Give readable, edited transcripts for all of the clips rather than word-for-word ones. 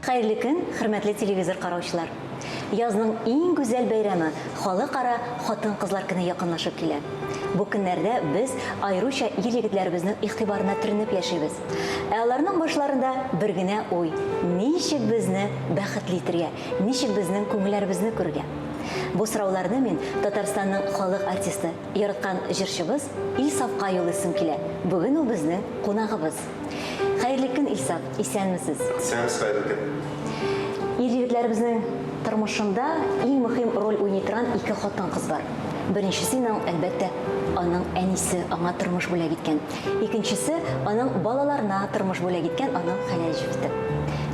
Хәерле көн, хөрмәтле телевизор караучылар! Язның иң гүзәл бәйрәме, Халыкара хатын-кызлар көне якынлашып килә. Бу көннәрдә без аеруча ир-егетләребезнең игътибарына төренеп яшибез. Ә аларның башларында бер генә уй, ничек безне бәхетле итергә, ничек безнең күңелләребезне күрергә? Бу сорауларны мин Татарстанның халык артисты, яраткан җырчыбыз Илсафка юлыйсым килә. Бүген ул безнең кунагыбыз. Хәерле көн, Илсаф, исәнмесез. Исәнмесез, хәерле көн. Ир-егетләребезнең тормышында иң мөһим роль уйный торган ике хатын-кыз бар. Беренчесе инде, әлбәттә, аның әнисе, аңа тормыш бүләк иткән. Икенчесе, аның балаларына тормыш бүләк иткән аның хәләл җефете.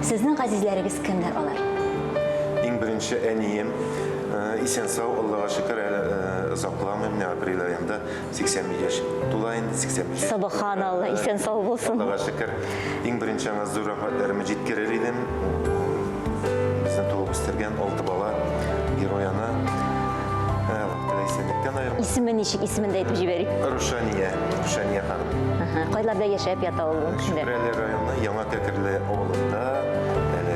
Сезнең газизләрегез кемнәр алар? Иң беренче әнием. Исән-сау, Аллага шөкер, әле озакламый, менә апрель аенда 85 яшь тула инде, 85 яшь. Собаханалла, исән-сау булсын. Аллага шөкер. Иң беренче аңа зур рәхмәтләремне җиткерер идем. Безне туып үстергән алты бала, герой ана. Аллаһ Тәгалә исәнлектән аермасын. Исеме ничек? Исемен дә әйтеп җибәрик. Рушания, Рушания ханым. Аһа, кайларда яшәп ята ул бүгенге көндә? Чүпрәле районы Яңа Кәкерле авылында әле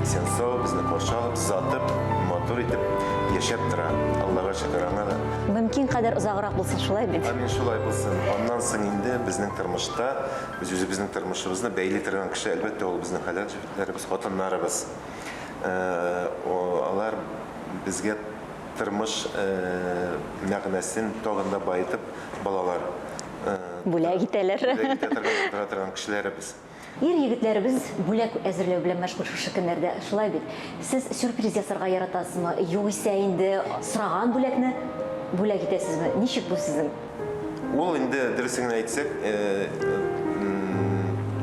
исән-сау безне каршы алып, озатып, матур итеп яшәп тора. Аллага шөкер, аңа да. Мөмкин кадәр озаграк булсын, шулай бит? Амин, шулай булсын. Аннан соң инде безнең тормышта, без үзебезнең тормышыбызны бәйли торган кеше, әлбәттә, ул безнең хәләл җефетләребез, хатыннарыбыз. Алар безгә тормыш мәгънәсен тагын да баетып, балалар бүләк итәләр. Бүләк итә торган, тудыра торган кешеләребез. Ир-егетләребез бүләк әзерләү белән мәшгуль шушы көннәрдә, шулай бит? Сез сюрприз ясарга яратасызмы? Югыйсә инде сораган бүләкне бүләк итәсезме? Ничек бу сезнең? Ул инде, дөресен генә әйтсәк,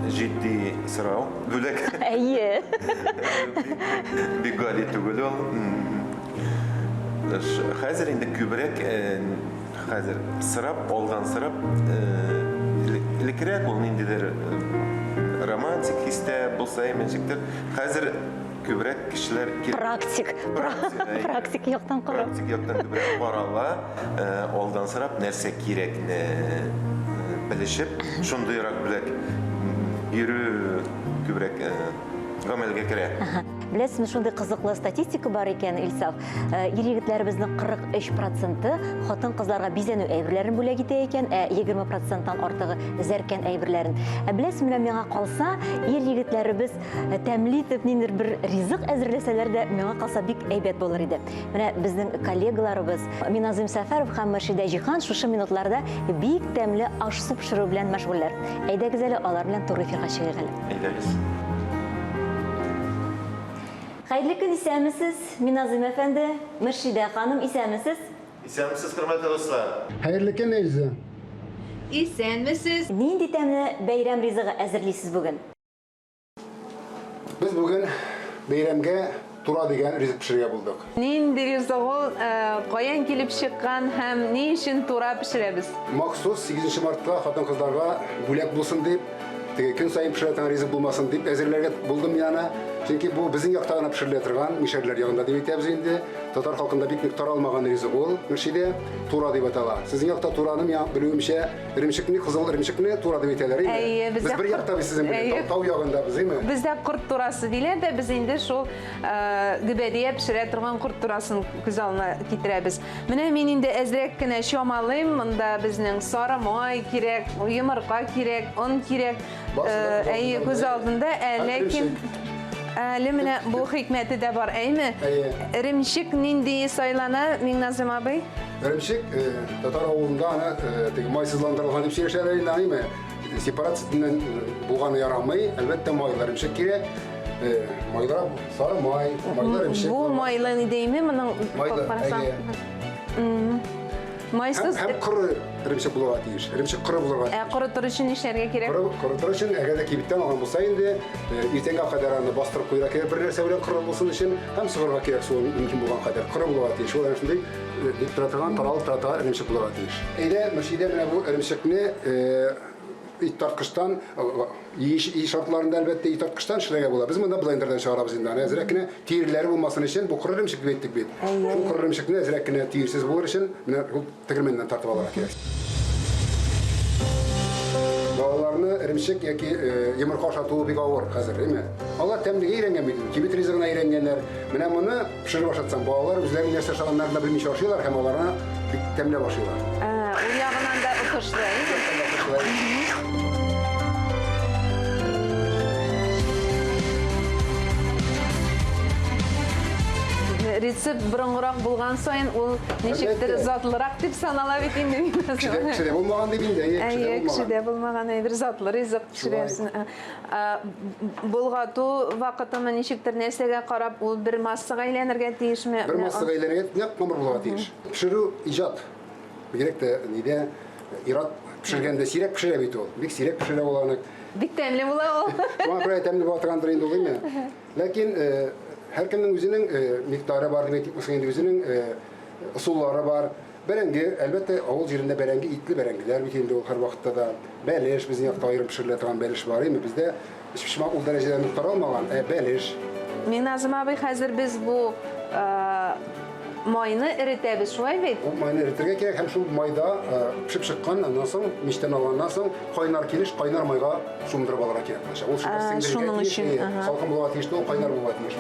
җитди сорау. Бүләк. Әйе. Бик гади түгел ул. Хәзер инде күбрәк Хәзер сорап, алдан сорап, элеккерәк ул ниндидер романтик хистә булса, ничектер. Хәзер күбрәк кешеләр практик, практик яктан карап. Практик яктан күбрәк карала, алдан сорап, нәрсә кирәкне белешеп, шундыйрак бүләк бирү күбрәк гамәлгә керә. Беләсезме, шундый кызыклы статистика бар икән, Илсаф. Э, ир-егетләребезнең 43 проценты хатын-кызларга бизәнү әйберләрен бүләк итә икән, ә 20 проценттан артыгы зәркән әйберләрен. Ә беләсезме, менә миңа калса, ир-егетләребез э, тәмле итеп ниндидер бер ризык әзерләсәләр дә, миңа калса бик әйбәт булыр иде. Менә безнең коллегаларыбыз Миназым Сәфәров һәм Мөршидә Җиһан шушы минутларда бик тәмле аш-су пешерү белән мәшгульләр. Әйдәгез әле алар белән туры эфирга чыгыйк әле. Әйдәгез. Хәерле көн, исәнмесез, Миназыйм әфәнде, Мөршидә ханым, исәнмесез. Исәнмесез, хөрмәтле дуслар. Хәерле көн, Эльза. Исәнмесез. Нинди тәмле бәйрәм ризыгы әзерлисез бүген? Без бүген бәйрәмгә тура дигән ризык пешерергә булдык. Нинди ризык ул, каян килеп чыккан һәм ни өчен тура пешерәбез? Махсус сигезенче мартка хатын-кызларга бүләк булсын дип, теге көн саен пешерә торган ризык булмасын дип әзерләргә булдым мин аны. Чөнки бу безнең якта гына пешерелә торган, мишәрләр ягында дип әйтәбез инде. Татар халкында бик нык таралмаган ризык ул, Мөршидә, тура дип атала. Сезнең якта тураны, миңа белүемчә, эремчекне, кызыл эремчекне тура дип әйтәләр, әйме? Әйе, бездә Без бер якта бит сезнең белән, тау, тау ягындабыз, әйме? Бездә корт турасы диләр дә, без инде шул гөбәдия пешерә торган корт турасын күз алдына китерәбез. Менә мин инде әзрәк кенә чамалыйм, монда безнең сары май кирәк, йомырка кирәк, он кирәк. Әйе, күз алдында, ә ләкин әле менә бу хикмәте дә бар, әйме? Әйе. Эремчек нинди сайлана, Миңназым абый? Эремчек, татар авылында аны теге майсызландырылган дип сөйләшәләр инде, әйме? Сепарат сөтеннән булганы ярамый, әлбәттә, майлы эремчек кирәк. Майлырак сары май, майлы эремчек. Бу майлы ни дейме моның? Майлы, әйе. Майсыз. Һәм коры эремчек булырга тиеш. Эремчек коры булырга тиеш. Ә корытыр өчен нишләргә кирәк? Коры, корытыр өчен, әгәр дә кибеттән алган булса инде, иртәнгә кадәр аны бастырып куярга кирәк бер нәрсә белән коры булсын өчен һәм сыгырга кирәк суын мөмкин булган кадәр. Коры булырга тиеш. Ул әнә шундый дип тора торган, таралып тора торган эремчек булырга тиеш. Әйдә, Мөршидә, менә бу эремчекне. Иттарткычтан, өй шартларында, әлбәттә, иттарткычтан эшләргә була. Без монда блендердан чыгарабыз инде аны. Әзрәк кенә тиреләре булмасын өчен, бу коры эремчек дип әйттек бит. Шул коры эремчекне әзрәк кенә тирсез булыр өчен, менә шул тегермәннән тартып алырга кирәк. Балаларны эремчек яки йомырка ашатуы бик авыр хәзер, әйме? Алар тәмлегә өйрәнгән бит, кибет ризыгына өйрәнгәннәр. Менә моны пешереп ашатсаң, балалар үзләренең нәрсә ашаганнарын да белмичә ашыйлар һәм аларны бик тәмләп ашыйлар. Ул ягынан да отышлы, әйме? Рецепт борынгырак булган саен ул ничектер затлырак дип санала бит инде. Кешедә, кешедә булмаган дип инде, әйе, кешедә булмаган. Кешедә булмаган әйбер затлы ризык пешерәсең. Болгату вакытымы ничектер нәрсәгә карап ул бер массага әйләнергә тиешме? Бер массага әйләнергә, нәкъ камыр булырга тиеш. Пешерү иҗат. Бигрәк тә нидә ир-ат пешергәндә сирәк пешерә бит ул. Бик сирәк пешерә ул аны. Бик тәмле була ул. Шуңа күрә тәмле була торгандыр инде ул, әйме? Ләкин һәркемнең үзенең микъдары бар дип әйтик инде, үзенең ысуллары бар. Бәрәңге, әлбәттә, авыл җирендә бәрәңге, итле бәрәңгеләр бит инде ул һәрвакытта да. Бәлеш, безнең якта аерым пешерелә торган бәлеш бар, әйме? Бездә өчпочмак ул дәрәҗәдә нык таралмаган, ә бәлеш. Миңназым абый, хәзер без бу майны эретәбез, шулай бит? Бу майны эретергә кирәк һәм шул майда пешеп чыккан, аннан соң, мичтән алганнан соң, кайнар килеш кайнар майга чумдырып алырга кирәк булачак. Ул шунда сеңдерергә тиеш, салкын булырга тиеш түгел, кайнар булырга тиеш.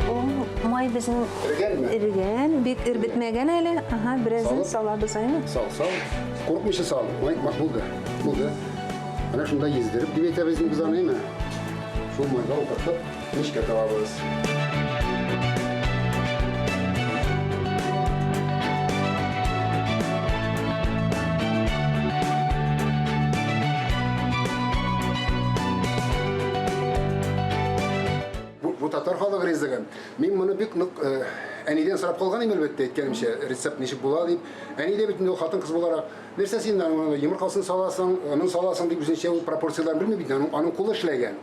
Ул май безнең эрегәнме? Эрегән, бик эрбетмәгән әле. Ага, беразын салабыз, әйме? Сал, сал. Курыкмыйча сал. Май, булды. Булды. Менә шунда йөздереп дип әйтәбез инде без аны, әйме? Шул майга утыртып, Мичкә табабыз. Бу, бу татар халык ризыгы. Мин моны бик нык э, әнидән сорап калган идем, әлбәттә, әйткәнемчә, рецепт ничек була дип. Әни дә бит инде ул хатын-кыз буларак, нәрсә син аның йомыркасын саласың, онын саласың дип үзенчә ул пропорцияләрен белми бит, аның, аның кулы эшләгән.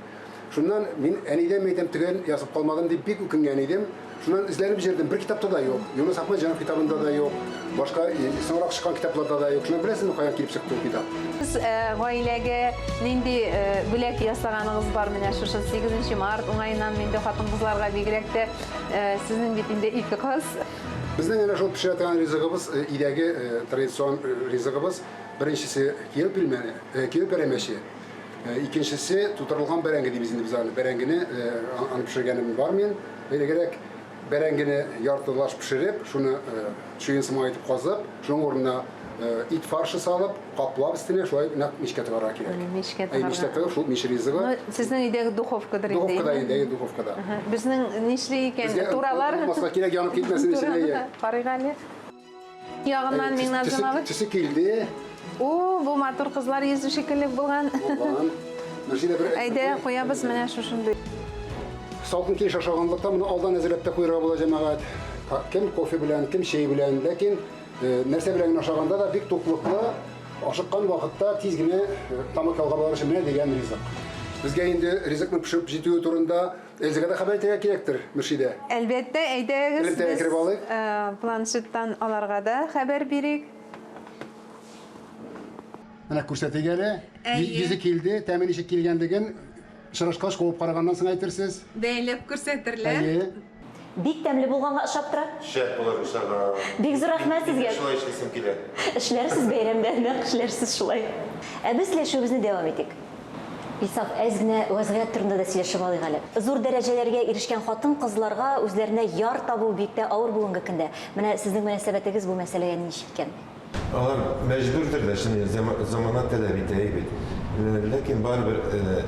Шуннан мин әнидән мәйтәм төгәл язып калмадым дип бик үкенгән идем. Шуннан эзләнеп җөрдем, бер китапта да юк. Юныс Әхмәтҗанов китабында да юк, башка соңрак чыккан китапларда да юк. Шуннан беләсезме, каян килеп чыкты ул китап? Сез гаиләгә нинди бүләк ясаганыгыз бар менә шушы 8 март уңаеннан инде хатын-кызларга бигрәк тә сезнең бит инде ике кыз. Безнең әнә шул пешерә торган ризыгыбыз, өйдәге традицион ризыгыбыз, беренчесе кияү пилмәне, кияү пәрәмәче. Икенчесе тутырылган бәрәңге дибез инде без аны. Бәрәңгене аны пешергәнем бар мин. Элегрәк бәрәңгене яртылаш пешереп, шуны чуен сыман итеп казып, шуның урынына ит фаршы салып, каплап өстенә шулай нәкъ мичкә тыгарга кирәк. Мичкә тыгарга. Мичтә тыгып, шул мич ризыгы. Ну, сезнең өйдәге духовкадыр инде. Духовкада инде, әйе, духовкада. Безнең нишли икән? Туралар. Булмаска кирәк, янып китмәсен өчен, әйе. Карыйк әле. Ягыннан Миңназым абый. Төсе килде. О, бу матур кызлар йөзе шикелле булган. Булган. Мөршидә бер Әйдә, куябыз менә шушындый. Салкын килеш ашаганлыктан моны алдан әзерләп тә куярга була, җәмәгать. Кем кофе белән, кем чәй белән, ләкин э, нәрсә белән генә ашаганда да бик туклыклы, ашыккан вакытта тиз генә э, тамак ялгап алыр өчен менә дигән ризык. Безгә инде ризыкның пешеп җитүе турында Эльзага да хәбәр итәргә кирәктер, Мөршидә. Әлбәттә, әйдәгез, Элемтәгә без кереп алыйк. планшеттан аларга да хәбәр бирик. Менә күрсәтик әле. Әйе. Йөзе килде, тәме ничек килгәнлеген очрашкач, кабып караганнан соң әйтерсез. Бәяләп күрсәтерләр. Әйе. Бик тәмле булганга ошап тора. Шәп булыр ошаган. Бик зур рәхмәт сезгә. Мин дә шулай эшлисем килә. Эшләрсез бәйрәмдә, нәкъ эшләрсез шулай. Ә без сөйләшүебезне дәвам итик. Илсаф, әз генә вәзгыять турында да сөйләшеп алыйк әле. Зур дәрәҗәләргә ирешкән хатын-кызларга үзләренә яр табу бик тә авыр бүгенге көндә. Менә сезнең мөнәсәбәтегез бу мәсьәләгә ничек икән? Алар мәҗбүрдер дә, чөнки замана таләп итә бит. Ләкин барыбер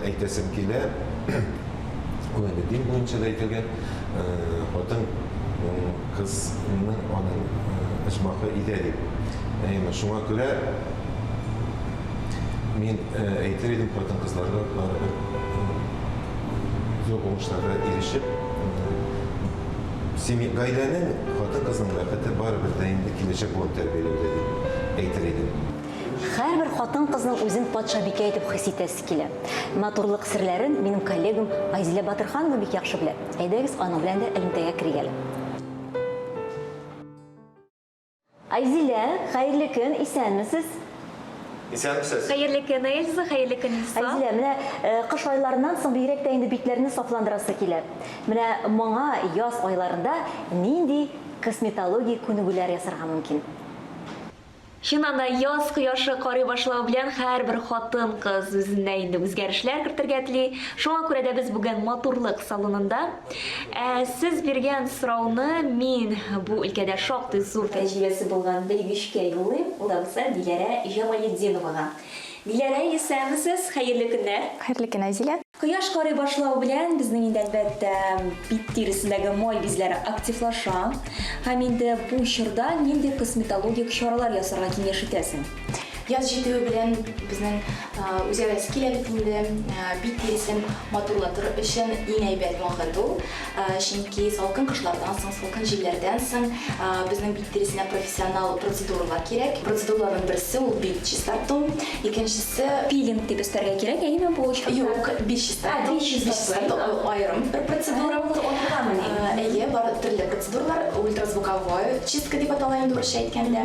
әйтәсем килә, ул инде дин буенча да әйтелгән, хатын кызның аның оҗмахы өйдә дип. Әйеме, шуңа күрә Мин әйтер идем, хатын-кызларга барыбер зур уңышларга ирешеп, семья, гаиләнең, хатын-кызның бәхете барыбер дә инде киләчәк буын тәрбияләүдә дип әйтер идем. Һәрбер хатын-кызның үзен патшабикә итеп хис итәсе килә. Матурлык серләрен минем коллегам Айзилә Батырханова бик яхшы белә. Әйдәгез, аның белән дә элемтәгә керик әле. Айзилә, хәерле көн, исәнмесез. Исәнмесез. Хәерле көн, Эльза, хәерле көн, Илсаф. Айзилә, менә э, кыш айларыннан соң бигрәк тә инде битләрне сафландырасы килә. Менә моңа яз айларында нинди косметологик күнегүләр ясарга мөмкин? Чыннан да, яз кояшы карый башлау белән һәрбер хатын-кыз үзендә инде үзгәрешләр кертергә тели. Шуңа күрә дә без бүген матурлык салонында. Ә сез биргән сорауны мин бу өлкәдә шактый зур тәҗрибәсе булган белгечкә юллыйм, ул да булса Диләрә Җамалетдиновага. Диләрә, исәнмесез, хәерле көннәр! Хәерле көн, Айзилә! Кояш карый башлау белән безнең инде, әлбәттә, бит тиресендәге май бизләре активлаша. Һәм инде бу чорда нинди косметологик чаралар ясарга киңәш итәсең? Яз җитүе белән безнең үзгәрәсе килә бит инде. Бит тиресен матурлатыр өчен иң әйбәт вакыт ул. Чөнки салкын кышлардан соң, салкын җилләрдән соң безнең бит тиресенә профессионал процедуралар кирәк. Процедураларның берсе ул бит чистарту, икенчесе, Пилинг дип өстәргә кирәк, әйеме бу очракта? Юк, бит чистарту. Ә, бит чистарту. Ул аерым бер процедура. Ул аерыламыни? Әйе, бар төрле процедуралар. Ультразвуковой чистка дип атала инде урысча әйткәндә.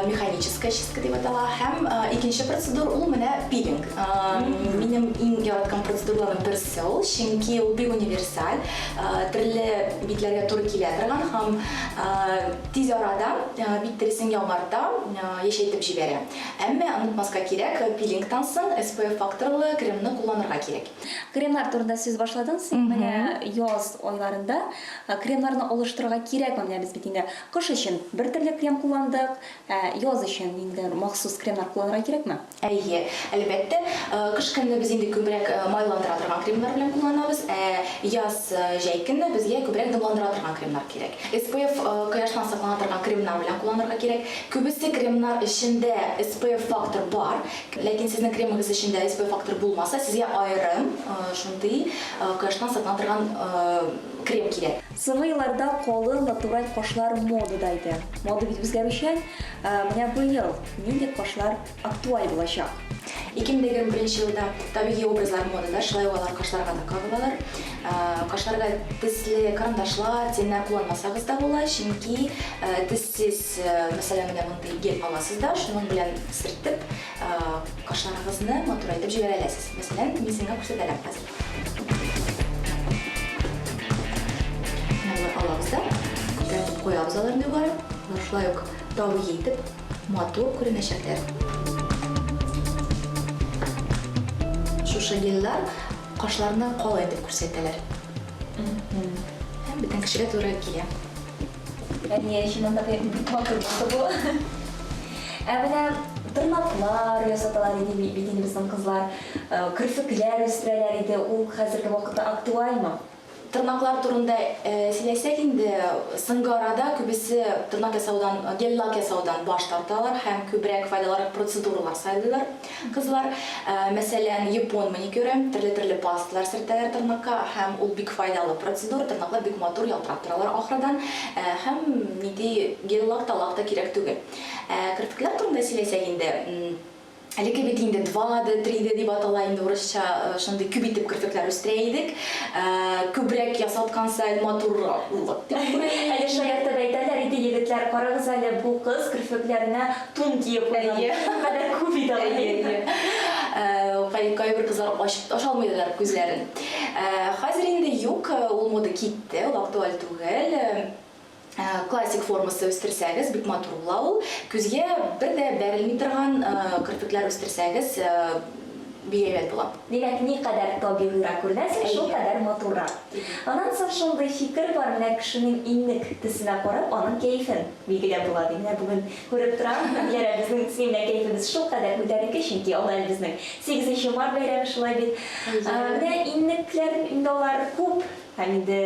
Механическая чистка дип атала. Һәм икенче процедура ул менә пилинг. Минем иң яраткан процедураларның берсе ул, чөнки ул бик универсаль, төрле битләргә туры килә торган һәм тиз арада бит тиресен яңарта, яшәйтеп җибәрә. Әмма онытмаска кирәк, пилингтан соң SPF факторлы кремны кулланырга кирәк. Кремнар турында сүз башладың син. Менә яз айларында кремнарны алыштырырга кирәкме? Менә без бит инде кыш өчен бер төрле крем кулландык, ә яз өчен ниндидер махсус кремнар кулланырга кирәкме? Әйе, әлбәттә. Кыш көнне без инде күбрәк майландыра торган кремнар белән кулланабыз, ә яз, җәй көнне безгә күбрәк дымландыра торган кремнар кирәк. SPF кояштан саклана торган кремнар белән кулланырга кирәк. Күбесе кремнар эчендә SPF фактор бар, ләкин сезнең кремыгыз эчендә SPF фактор булмаса, сезгә аерым шундый кояштан саклана торган крем кирәк. Соңгы елларда калын натураль кашлар модада иде. Мода бит үзгәрүчән. Менә быел нинди кашлар актуаль булачак? 2021 елда табигый образлар модада, шулай ук алар кашларга да кагылалар. Кашларга төсле карандашлар, теннәр кулланмасагыз да була, чөнки төссез, мәсәлән, менә мондый гель аласыз да, шуның белән сөртеп, кашларыгызны матурайтып җибәрә аласыз. Мәсәлән, мин сиңа күрсәтәм хәзер. Менә болай алабыз да, күтәртеп куябыз аларны югары. Алар шулай ук табигый итеп матур күренәчәкләр. Шушы гельлар кашларны калын итеп күрсәтәләр. Һәм бөтен кешегә туры килә. Әйе, чыннан да бик матур булды бу. Ә менә тырнаклар ясаталар иде бит инде безнең кызлар, керфекләр үстерәләр иде. Ул хәзерге вакытта актуальмы? Тырнаклар турында сөйләсәк инде, соңгы арада күбесе тырнак ясаудан, гель-лак ясаудан баш тарталар һәм күбрәк файдалырак процедуралар сайлыйлар кызлар. Мәсәлән, япон маникюры, төрле-төрле пасталар сөртәләр тырнакка һәм ул бик файдалы процедура, тырнаклар бик матур ялтырап торалар ахырдан һәм нинди гель-лак та, лак та кирәк түгел. Ә керфекләр турында сөйләсәк инде, Элекке бит инде 2D, 3D дип атала инде урысча, шундый күп итеп керфекләр үстерә идек. Күбрәк ясаткан саен матуррак дип күрә идек. Әле шаяртып әйтәләр иде егетләр, карагыз әле, бу кыз керфекләренә тун киеп куйган. Әйе. Шулкадәр күп иде алар. Әйе, әйе. Кайбер кызлар ачып та ача алмый иделәр күзләрен. Хәзер инде юк, ул мода китте, ул актуаль түгел. Классик формасы үстерсәгез, бик матур була ул. Күзгә бер дә бәрелми торган керфекләр үстерсәгез, бик әйбәт була. Димәк, никадәр табигыйрак күренәсең, шулкадәр матуррак. Аннан соң шундый фикер бар, менә кешенең иннек төсенә карап, аның кәефен билгеләп була, ди. Менә бүген күреп торам, Диләрә, безнең синең белән кәефебез шулкадәр күтәренке, чөнки алда әле безнең сигезенче март бәйрәме, шулай бит. Менә иннекләр инде алар күп һәм инде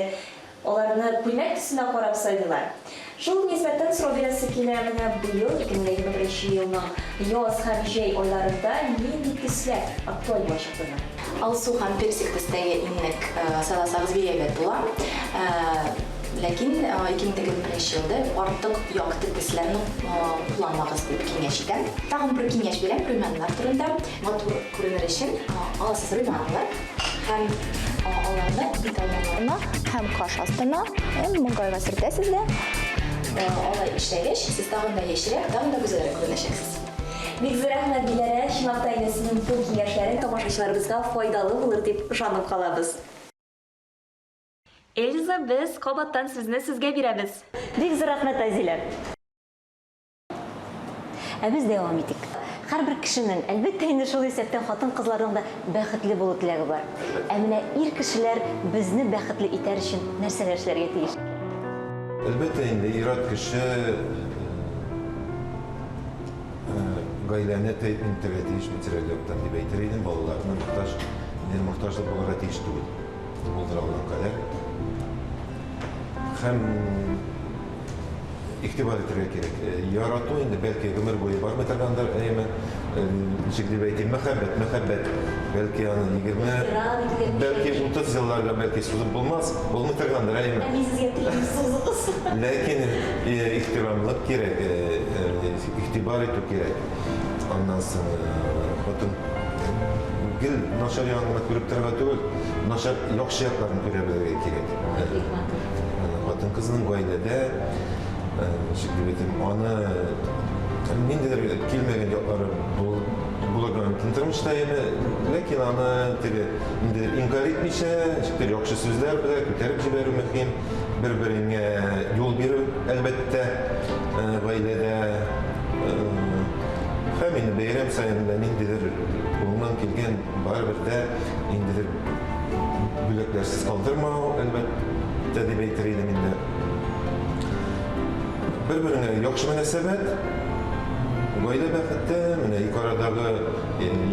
Аларны күлмәк төсенә карап сайлыйлар. Шул нисбәттән сорау бирәсе килә, менә быел, 2021 елның яз һәм җәй айларында нинди төсләр актуаль булачак безнең? Алсу һәм персик төстәге иннек сайласагыз бик әйбәт була. Ләкин 2021 елда артык якты төсләрне кулланмагыз дип киңәш итәм. Тагын бер киңәш бирәм румяналар турында. Матур күренер өчен аласыз румяналар һәм аларны бит алмаларына һәм каш астына, маңгайга сөртәсез дә. Алай эшләгәч, сез тагын да яшьрәк, тагын да гүзәлрәк күренәчәксез. Бик зур рәхмәт, Диләрә. Чынлап та инде сезнең бу киңәшләрең тамашачыларыбызга файдалы булыр дип ышанып калабыз. Эльза, без кабаттан сүзне сезгә бирәбез. Бик зур рәхмәт, Айзилә. Ә без дәвам итик. Һәрбер кешенең, әлбәттә инде шул исәптән хатын-кызларның да бәхетле булу теләге бар. Ә менә ир кешеләр безне бәхетле итәр өчен нәрсәләр эшләргә тиеш? Әлбәттә инде ир-ат кеше гаиләне тәэмин итәргә тиеш материаль яктан дип әйтер идем, балаларны мохтаҗ, мохтаҗлык булырга тиеш түгел. Булдыра алган кадәр. Һәм игътибар итәргә кирәк. Ярату инде бәлки гомер буе бармый торгандыр, әйеме? Ничек дип әйтим, мәхәббәт, мәхәббәт. Бәлки аны 20, бәлки 30 елларга бәлки сузып булмас, булмый торгандыр, әйеме? Ә мин сезгә телим, сузыгыз. Ләкин ихтирамлык кирәк, игътибар итү кирәк. Аннан соң хатын гел начар ягын гына күреп торырга түгел, начар яхшы якларын күрә белергә кирәк. Бик матур. Хатын-кызның гаиләдә, ничек дип әйтим, аны ниндидер килмәгән яклары булырга мөмкин тормышта яме, ләкин аны теге ниндидер инкарь итмичә, ничектер яхшы сүзләр белән күтәреп җибәрү мөһим, бер-береңә юл бирү, әлбәттә, гаиләдә. Һәм инде бәйрәм саен да ниндидер кулыңнан килгән барыбер дә ниндидер бүләкләрсез калдырмау, әлбәттә, дип әйтер идем инде. Бер-береңә яхшы мөнәсәбәт, гаилә бәхете, менә ике арадагы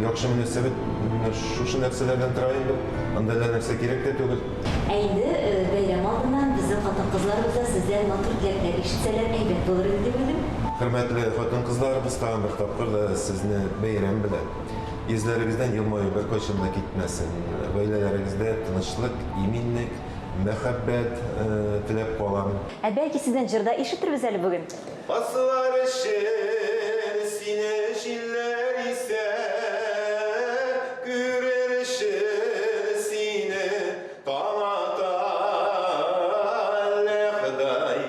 яхшы мөнәсәбәт менә шушы нәрсәләрдән тора инде. Анда әллә нәрсә кирәк тә түгел. Ә инде бәйрәм алдыннан безнең хатын-кызларыбыз да сездән матур теләкләр ишетсәләр, әйбәт булыр иде дип уйлыйм. Хөрмәтле хатын-кызларыбыз, тагын бер тапкыр да сезне бәйрәм белән! Йөзләрегездән елмаю беркайчан да китмәсен. Гаиләләрегездә тынычлык, иминлек, мәхәббәт теләп калам. Ә бәлки сездән җыр да ишетербез әле бүген? Басылар өчен сине җилләр исә, Күрер өчен сине таң ата. Әллә Ходай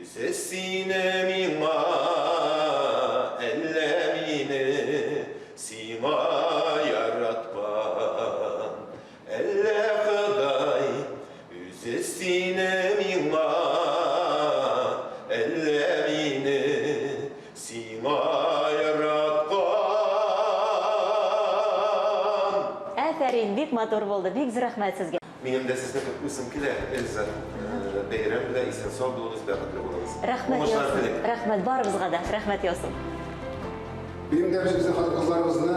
үзе сине миңа, Әллә мине сиңа яраткан. Әллә Ходай үзе сине миңа, әллә мине сиңа яраткан. Афәрин, бик матур булды, бик зур рәхмәт сезгә. Минем дә сезне котлыйсым килә, Эльза. Бәйрәм белән, исән-сау булыгыз, бәхетле булыгыз. Рәхмәт Уңышлар яусын. телим. Рәхмәт барыбызга да, рәхмәт яусын. Минем дә үзебезнең хатын-кызларыбызны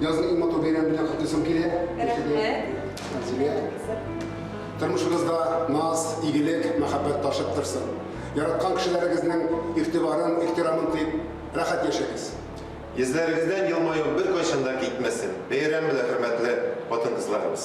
язның иң матур бәйрәме белән котлыйсым килә. Рәхмәт. Рәзилә. Тормышыгызда наз, игелек, мәхәббәт ташып торсын. Яраткан кешеләрегезнең игътибарын, ихтирамын тоеп, рәхәт яшәгез. Йөзләрегездән елмаю беркайчан да китмәсен. Бәйрәм белән, хөрмәтле хатын-кызларыбыз!